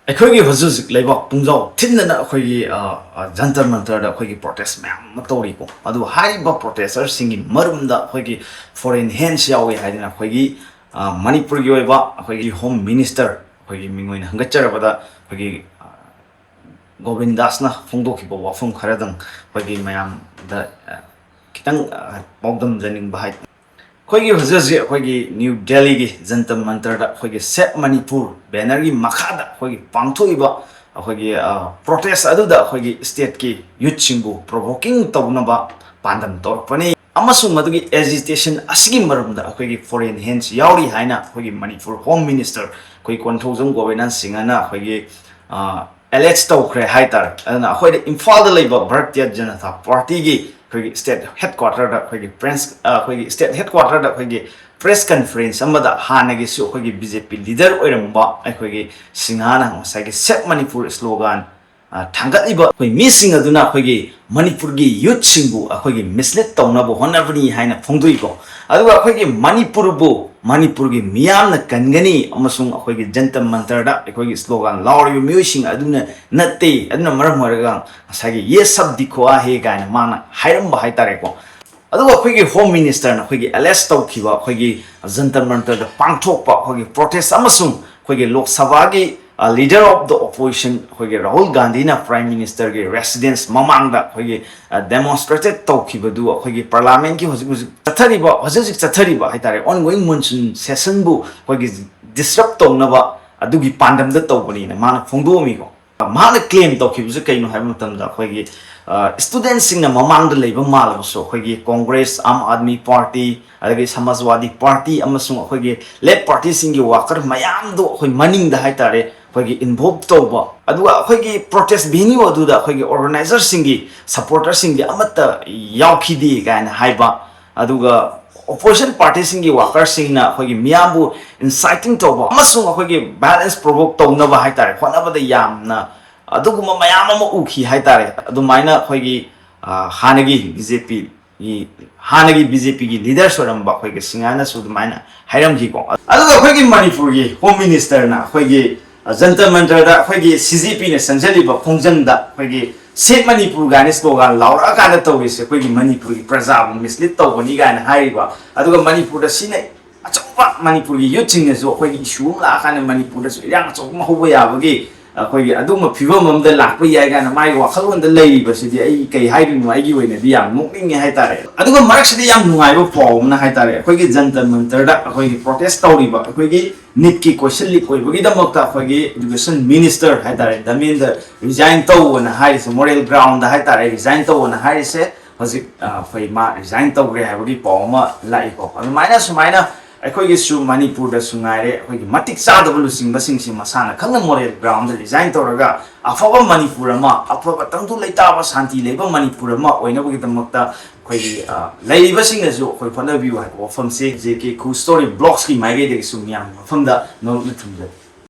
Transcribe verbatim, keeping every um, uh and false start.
ꯑꯩꯈꯣꯏꯒꯤ ꯍꯧꯖꯤꯛ ꯍꯧꯖꯤꯛ ꯂꯩꯕꯥꯛ ꯄꯨꯡꯖꯥꯎ ꯊꯤꯟꯗꯅ ꯑꯩꯈꯣꯏꯒꯤ, ꯑ, ꯑ, ꯖꯟꯇꯔ ꯃꯟꯇꯔꯗ ꯑꯩꯈꯣꯏꯒꯤ protest ꯃꯌꯥꯝ ꯑꯃ ꯇꯧꯔꯤꯀꯣ꯫ ꯑꯗꯨ ꯍꯥꯏꯔꯤꯕ protesterꯁꯤꯡꯒꯤ ꯃꯔꯨꯝꯗ ꯑꯩꯈꯣꯏꯒꯤ foreign hands ꯌꯥꯎꯏ ꯍꯥꯏꯗꯅ ꯑꯩꯈꯣꯏꯒꯤ, ꯑ, ꯃꯅꯤꯄꯨꯔꯒꯤ ꯑꯣꯏꯕ ꯑꯩꯈꯣꯏꯒꯤ Home Minister ꯑꯩꯈꯣꯏꯒꯤ ꯃꯤꯡ ꯑꯣꯏꯅ ꯍꯪꯒꯠꯆꯔꯕꯗ ꯑꯩꯈꯣꯏꯒꯤ, ꯑ, ꯒꯣꯕꯤꯟ ꯗꯥꯁꯅ ꯐꯣꯡꯗꯣꯛꯈꯤꯕ ꯋꯥꯐꯝ ꯈꯔꯗꯪ ꯑꯩꯈꯣꯏꯒꯤ ꯃꯌꯥꯝꯗ, ꯑ, ꯈꯤꯇꯪ, ꯑ, ꯄꯥꯎꯗꯝꯖꯅꯤꯡꯕ ꯍꯥꯏ꯫ ꯑꯩꯈꯣꯏꯒꯤ ꯍꯧꯖꯤꯛ ꯍꯧꯖꯤꯛ ꯑꯩꯈꯣꯏꯒꯤ ꯅ꯭ꯌꯨ ꯗꯦꯜꯂꯤꯒꯤ ꯖꯟꯇꯔ ꯃꯟꯇꯔꯗ ꯑꯩꯈꯣꯏꯒꯤ Save Manipur bannerꯒꯤ ꯃꯈꯥꯗ ꯑꯩꯈꯣꯏꯒꯤ ꯄꯥꯡꯊꯣꯛꯏꯕ ꯑꯩꯈꯣꯏꯒꯤ, ꯑ, protest ꯑꯗꯨꯗ ꯑꯩꯈꯣꯏꯒꯤ stateꯀꯤ youthꯁꯤꯡꯕꯨ provoking ꯇꯧꯅꯕ ꯄꯥꯟꯗꯝ ꯇꯧꯔꯛꯄꯅꯤ꯫ ꯑꯃꯁꯨꯡ ꯃꯗꯨꯒꯤ agitation ꯑꯁꯤꯒꯤ ꯃꯔꯝꯗ ꯑꯩꯈꯣꯏꯒꯤ foreign hands ꯌꯥꯎꯔꯤ ꯍꯥꯏꯅ ꯑꯩꯈꯣꯏꯒꯤ ꯃꯅꯤꯄꯨꯔ Home Minister ꯑꯩꯈꯣꯏ ꯀꯣꯟꯊꯧꯖꯝ ꯒꯣꯕꯤꯟꯗ ꯁꯤꯡꯍꯅ ꯑꯩꯈꯣꯏꯒꯤ, ꯑ, allege ꯇꯧꯈ꯭ꯔꯦ ꯍꯥꯏꯇꯥꯔꯦ꯫ ꯑꯗꯨꯅ ꯑꯩꯈꯣꯏꯗ ꯏꯝꯐꯥꯜꯗ ꯂꯩꯕ ꯚꯥꯔꯇꯤꯌ ꯖꯅꯇꯥ ꯄꯥꯔꯇꯤꯒꯤ ꯑꯩꯈꯣꯏꯒꯤ state headquarterꯗ ꯑꯩꯈꯣꯏꯒꯤ press, ꯑ, ꯑꯩꯈꯣꯏꯒꯤ state headquarterꯗ ꯑꯩꯈꯣꯏꯒꯤ press conference ꯑꯃꯗ ꯍꯥꯟꯅꯒꯤꯁꯨ ꯑꯩꯈꯣꯏꯒꯤ BJP leader ꯑꯣꯏꯔꯝꯕ ꯑꯩꯈꯣꯏꯒꯤ ꯁꯤꯡꯍꯥꯅ ꯉꯁꯥꯏꯒꯤ Save Manipur slogan, ꯑ, ꯊꯥꯡꯒꯠꯂꯤꯕ ꯑꯩꯈꯣꯏ ꯃꯤꯁꯤꯡ ꯑꯗꯨꯅ ꯑꯩꯈꯣꯏꯒꯤ ꯃꯅꯤꯄꯨꯔꯒꯤ youthꯁꯤꯡꯕꯨ ꯑꯩꯈꯣꯏꯒꯤ mislead ꯇꯧꯅꯕ ꯍꯣꯠꯅꯕꯅꯤ ꯍꯥꯏꯅ ꯐꯣꯡꯗꯣꯛꯏꯀꯣ꯫ ꯑꯗꯨꯒ ꯑꯩꯈꯣꯏꯒꯤ ꯃꯅꯤꯄꯨꯔꯕꯨ ꯃꯅꯤꯄꯨꯔꯒꯤ ꯃꯤꯌꯥꯝꯅ ꯀꯟꯒꯅꯤ ꯑꯃꯁꯨꯡ ꯑꯩꯈꯣꯏꯒꯤ ꯖꯟꯇꯔ ꯃꯟꯇꯔꯗ ꯑꯩꯈꯣꯏꯒꯤ slogan ꯂꯥꯎꯔꯤꯕ ꯃꯤꯑꯣꯏꯁꯤꯡ ꯑꯗꯨꯅ ꯅꯠꯇꯦ, ꯑꯗꯨꯅ ꯃꯔꯝ ꯑꯣꯏꯔꯒ ꯉꯁꯥꯏꯒꯤ "ये सब दिखवा है" ꯀꯥꯏꯅ ꯃꯥꯅ ꯍꯥꯏꯔꯝꯕ ꯍꯥꯏꯇꯥꯔꯦꯀꯣ꯫ ꯑꯗꯨꯒ ꯑꯩꯈꯣꯏꯒꯤ Home Ministerꯅ ꯑꯩꯈꯣꯏꯒꯤ allege ꯇꯧꯈꯤꯕ ꯑꯩꯈꯣꯏꯒꯤ ꯖꯟꯇꯔ ꯃꯟꯇꯔꯗ ꯄꯥꯡꯊꯣꯛꯄ ꯑꯩꯈꯣꯏꯒꯤ protest ꯑꯃꯁꯨꯡ ꯑꯩꯈꯣꯏꯒꯤ ꯂꯣꯛ ꯁꯚꯥꯒꯤ, ꯑ, leader of the opposition ꯑꯩꯈꯣꯏꯒꯤ ꯔꯥꯍꯨꯜ ꯒꯥꯟꯙꯤꯅ Prime Ministerꯒꯤ residence ꯃꯃꯥꯡꯗ ꯑꯩꯈꯣꯏꯒꯤ, ꯑ, demonstrated ꯇꯧꯈꯤꯕꯗꯨ ꯑꯩꯈꯣꯏꯒꯤ parliamentꯀꯤ ꯍꯧꯖꯤꯛ ꯍꯧꯖꯤꯛ ꯆꯠꯊꯔꯤꯕ, ꯍꯧꯖꯤꯛ ꯍꯧꯖꯤꯛ ꯆꯠꯊꯔꯤꯕ ꯍꯥꯏꯇꯥꯔꯦ, ongoing monsoon sessionꯕꯨ ꯑꯩꯈꯣꯏꯒꯤ disrupt ꯇꯧꯅꯕ ꯑꯗꯨꯒꯤ ꯄꯥꯟꯗꯝꯗ ꯇꯧꯕꯅꯤꯅ ꯃꯥꯅ ꯐꯣꯡꯗꯣꯛꯑꯝꯃꯤꯀꯣ꯫ ꯃꯍꯥꯛꯅ claim ꯇꯧꯈꯤꯕꯁꯦ ꯀꯩꯅꯣ ꯍꯥꯏꯕ ꯃꯇꯝꯗ ꯑꯩꯈꯣꯏꯒꯤ, ꯑ, studentꯁꯤꯡꯅ ꯃꯃꯥꯡꯗ ꯂꯩꯕ ꯃꯥꯜꯂꯕꯁꯨ ꯑꯩꯈꯣꯏꯒꯤ Congress, Aam Aadmi Party, ꯑꯗꯒꯤ Samajwadi Party ꯑꯃꯁꯨꯡ ꯑꯩꯈꯣꯏꯒꯤ left partyꯁꯤꯡꯒꯤ worker ꯃꯌꯥꯝꯗꯣ ꯑꯩꯈꯣꯏ ꯃꯅꯤꯡꯗ ꯍꯥꯏꯇꯥꯔꯦ ꯑꯩꯈꯣꯏꯒꯤ involve ꯇꯧꯕ, ꯑꯗꯨꯒ ꯑꯩꯈꯣꯏꯒꯤ protest venue ꯑꯗꯨꯗ ꯑꯩꯈꯣꯏꯒꯤ organizerꯁꯤꯡꯒꯤ supporterꯁꯤꯡꯗꯤ ꯑꯃꯠꯇ ꯌꯥꯎꯈꯤꯗꯦ ꯀꯥꯏꯅ ꯍꯥꯏꯕ, ꯑꯗꯨꯒ opposition partyꯁꯤꯡꯒꯤ workerꯁꯤꯡꯅ ꯑꯩꯈꯣꯏꯒꯤ ꯃꯤꯌꯥꯝꯕꯨ inciting ꯇꯧꯕ ꯑꯃꯁꯨꯡ ꯑꯩꯈꯣꯏꯒꯤ violence provoke ꯇꯧꯅꯕ ꯍꯥꯏꯇꯥꯔꯦ ꯍꯣꯠꯅꯕꯗ ꯌꯥꯝꯅ ꯑꯗꯨꯒꯨꯝꯕ ꯃꯌꯥꯝ ꯑꯃ ꯎꯈꯤ ꯍꯥꯏꯇꯥꯔꯦ꯫ ꯑꯗꯨꯃꯥꯏꯅ ꯑꯩꯈꯣꯏꯒꯤ, ꯑ, ꯍꯥꯟꯅꯒꯤ BJPꯒꯤ, ꯍꯥꯟꯅꯒꯤ BJPꯒꯤ leaders ꯑꯣꯏꯔꯝꯕ ꯑꯩꯈꯣꯏꯒꯤ ꯁꯤꯡꯍꯥꯅꯁꯨ ꯑꯗꯨꯃꯥꯏꯅ ꯍꯥꯏꯔꯝꯈꯤꯀꯣ꯫ ꯑꯗꯨꯒ ꯑꯩꯈꯣꯏꯒꯤ ꯃꯅꯤꯄꯨꯔꯒꯤ Home Ministerꯅ ꯑꯩꯈꯣꯏꯒꯤ ꯖꯟꯇꯔ ꯃꯟꯇꯔꯗ ꯑꯩꯈꯣꯏꯒꯤ ꯁꯤ ꯖꯦ ꯄꯤꯅ ꯆꯪꯁꯤꯜꯂꯤꯕ ꯈꯣꯡꯖꯪꯗ ꯑꯩꯈꯣꯏꯒꯤ "Save Manipur" ꯀꯥꯏꯅ ꯁ꯭ꯂꯣꯒꯥꯟ ꯂꯥꯎꯔꯛꯑꯀꯥꯟꯗ ꯇꯧꯔꯤꯁꯦ ꯑꯩꯈꯣꯏꯒꯤ ꯃꯅꯤꯄꯨꯔꯒꯤ ꯄ꯭ꯔꯖꯥꯕꯨ ꯃꯤꯁꯂꯤꯠ ꯇꯧꯕꯅꯤ ꯀꯥꯏꯅ ꯍꯥꯏꯔꯤꯕ, ꯑꯗꯨꯒ ꯃꯅꯤꯄꯨꯔꯗ ꯁꯤꯅ ꯑꯆꯧꯕ, ꯃꯅꯤꯄꯨꯔꯒꯤ ꯌꯨꯠꯁꯤꯡꯅꯁꯨ ꯑꯩꯈꯣꯏꯒꯤ ꯏꯁꯨ ꯑꯃ ꯂꯥꯛꯑꯀꯥꯟꯗ ꯃꯅꯤꯄꯨꯔꯗꯁꯨ ꯏꯔꯥꯡ ꯑꯆꯧꯕ ꯑꯃ ꯍꯧꯕ ꯌꯥꯕꯒꯤ ꯑꯩꯈꯣꯏꯒꯤ ꯑꯗꯨꯒꯨꯝꯕ ꯐꯤꯕꯝ ꯑꯃꯗ ꯂꯥꯛꯄ ꯌꯥꯏ ꯀꯥꯏꯅ ꯃꯥꯒꯤ ꯋꯥꯈꯜꯂꯣꯟꯗ ꯂꯩꯔꯤꯕꯁꯤꯗꯤ ꯑꯩ ꯀꯩ ꯍꯥꯏꯗꯣꯏꯅꯣ, ꯑꯩꯒꯤ ꯑꯣꯏꯅꯗꯤ ꯌꯥꯝ ꯅꯣꯛꯅꯤꯡꯉꯦ ꯍꯥꯏꯇꯥꯔꯦ꯫ ꯑꯗꯨꯒ ꯃꯔꯛꯁꯤꯗ ꯌꯥꯝ ꯅꯨꯡꯉꯥꯏꯕ ꯄꯥꯎ ꯑꯃꯅ ꯍꯥꯏꯇꯥꯔꯦ, ꯑꯩꯈꯣꯏꯒꯤ ꯖꯟꯇꯔ ꯃꯟꯇꯔꯗ ꯑꯩꯈꯣꯏꯒꯤ ꯄ꯭ꯔꯣꯇꯦꯁ ꯇꯧꯔꯤꯕ ꯑꯩꯈꯣꯏꯒꯤ ꯅꯤꯠꯀꯤ ꯀꯣꯏꯁꯟ ꯂꯤꯛ ꯑꯣꯏꯕꯒꯤꯗꯃꯛꯇ ꯑꯩꯈꯣꯏꯒꯤ ꯏꯗꯨꯀꯦꯁꯟ ꯃꯤꯅꯤꯁꯇꯔ ꯍꯥꯏꯇꯥꯔꯦ, ꯙꯔꯃꯦꯟꯗ꯭ꯔ ꯔꯤꯖꯥꯏꯟ ꯇꯧꯑꯣꯅ ꯍꯥꯏꯔꯤꯁꯦ, ꯃꯣꯔꯦꯜ ꯒ꯭ꯔꯥꯎꯟꯗ ꯍꯥꯏꯇꯥꯔꯦ, ꯔꯤꯖꯥꯏꯟ ꯇꯧꯑꯣꯅ ꯍꯥꯏꯔꯤꯁꯦ꯫ ꯍꯧꯖꯤꯛ ꯑ, ꯑꯩꯈꯣꯏ ꯃꯥ ꯔꯤꯖꯥꯏꯟ ꯇꯧꯈ꯭ꯔꯦ ꯍꯥꯏꯕꯒꯤ ꯄꯥꯎ ꯑꯃ ꯂꯥꯛꯏꯀꯣ꯫ ꯑꯗꯨꯃꯥꯏꯅ ꯁꯨꯃꯥꯏꯅ ꯑꯩꯈꯣꯏꯒꯤꯁꯨ ꯃꯅꯤꯄꯨꯔꯗꯁꯨ ꯉꯥꯏꯔꯦ, ꯑꯩꯈꯣꯏꯒꯤ ꯃꯇꯤꯛ ꯆꯥꯗꯕ ꯂꯨꯆꯤꯡꯕꯁꯤꯡꯁꯤ ꯃꯁꯥꯅ ꯈꯪꯅ ꯃꯣꯔꯦꯜ ꯒ꯭ꯔꯥꯎꯟꯗ ꯔꯤꯖꯥꯏꯟ ꯇꯧꯔꯒ ꯑꯐꯕ ꯃꯅꯤꯄꯨꯔ ꯑꯃ, ꯑꯐꯕ ꯇꯪꯗꯨ ꯂꯩꯇꯥꯕ ꯁꯥꯟꯇꯤ ꯂꯩꯕ ꯃꯅꯤꯄꯨꯔ ꯑꯃ ꯑꯣꯏꯅꯕꯒꯤꯗꯃꯛꯇ ꯑꯩꯈꯣꯏꯒꯤ ꯑ, ꯂꯩꯔꯤꯕꯁꯤꯡꯅꯁꯨ ꯑꯩꯈꯣꯏ ꯍꯣꯠꯅꯕꯤꯌꯨ ꯍꯥꯏꯕ ꯋꯥꯐꯝꯁꯦ ꯖꯦ ꯀꯦ ꯈꯨ ꯁ꯭ꯇꯣꯔꯤ ꯕ꯭ꯂꯣꯛꯁꯀꯤ ꯃꯥꯏꯀꯩꯗꯒꯤꯁꯨ ꯃꯤꯌꯥꯝꯒꯤ ꯃꯐꯝꯗ ꯅꯣꯂꯨꯛꯅ ꯊꯝꯖꯔꯤ꯫